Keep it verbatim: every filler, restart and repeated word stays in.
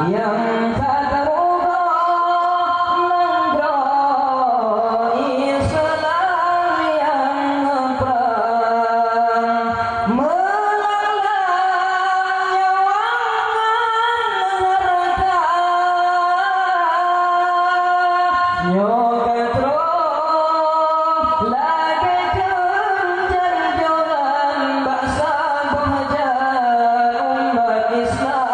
Nyang ka tamuka nanggroe Islam nyang prang, meulang-lang nyawa ngon hareuta. Nyoe ka troh lagèe kheun jan joran bak saboh jeuet umat Islam.